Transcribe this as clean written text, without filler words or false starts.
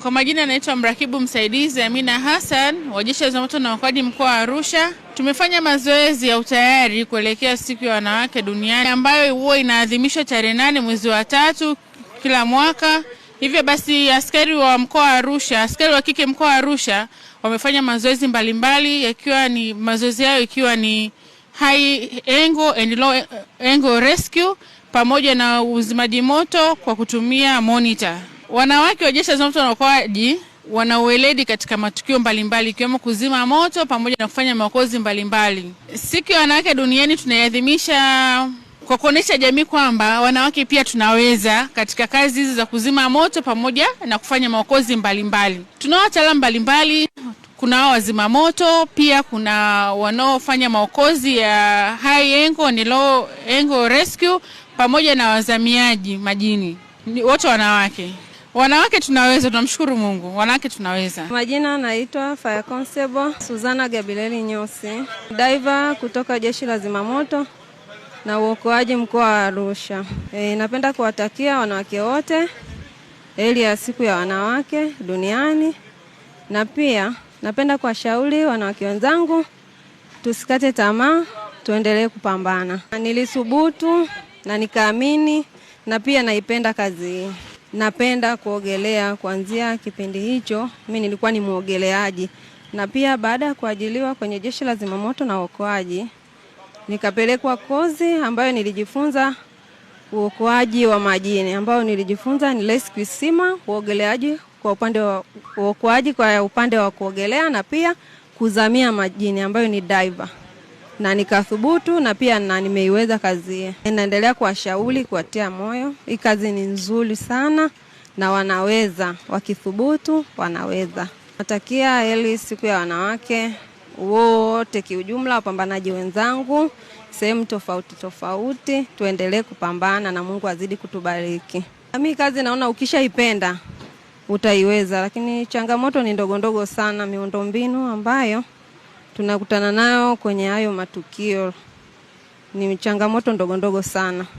Kwa majina anaitwa mrakibu msaidizi Amina Hassan wa Jeshi la Zimamoto na Uokoaji mkoa wa Arusha. Tumefanya mazoezi ya utayari kuelekea siku ya wanawake duniani ambayo huwa inaadhimishwa tarehe 8 mwezi wa 3 kila mwaka. Hivyo basi askari wa mkoa wa Arusha, askari wa kike mkoa wa Arusha wamefanya mazoezi mbalimbali, yakiwa ni mazoezi hayo ikiwa ni high angle and low angle rescue pamoja na uzimaji moto kwa kutumia monitor. Wanawake wa Jeshi la Zimamoto na Uokoaji wana uweledi katika matukio mbalimbali ikiwemo kuzima moto pamoja na kufanya maokozi mbalimbali. Siku ya wanawake duniani tunaiadhimisha kwa kuonesha jamii kwamba wanawake pia tunaweza katika kazi hizi za kuzima moto pamoja na kufanya maokozi mbalimbali. Tunao wataalamu mbalimbali, kuna hao wazima moto, pia kuna wanaofanya maokozi ya high angle and low angle rescue pamoja na wazamiaji majini. Ni wote wanawake. Wanawake tunaweza, tunamshukuru Mungu. Wanawake tunaweza. Majina naitwa Fire Constable Suzana Gabrieli Nyosi, diver kutoka Jeshi la Zimamoto na Uokoaji mkoa wa Arusha. Napenda kuwatakia wanawake wote heri ya siku ya wanawake duniani, na pia napenda kuwashauri wanawake wenzangu tusikate tamaa, tuendelee kupambana. Nilisubutu na nikaamini, na pia naipenda kazi hii. Napenda kuogelea. Kuanzia kipindi hicho mimi nilikuwa ni muogeleaji, na pia baada ya kuajiliwa kwenye Jeshi la Zimamoto na Uokoaji nikapelekwa kozi ambayo nilijifunza uokoaji wa majini, ambayo nilijifunza ni rescue swimmer, uogeleaji kwa upande wa uokoaji kwa upande wa kuogelea na pia kuzamia majini ambayo ni diver, na nikathubutu na pia na nimeiweza kazi hii. Naendelea kuwashauri, kuwatia moyo. Hii kazi ni nzuri sana na wanaweza, wakithubutu wanaweza. Natakia heri siku ya wanawake wote kiujumla, wapambanaji wenzangu sehemu tofauti tofauti, tuendelee kupambana na Mungu azidi kutubariki. Mimi kazi naona ukishaipenda utaiweza, lakini changamoto ni ndogo ndogo sana, miundombinu ambayo tunakutana nayo kwenye hayo matukio ni changamoto ndogo ndogo sana.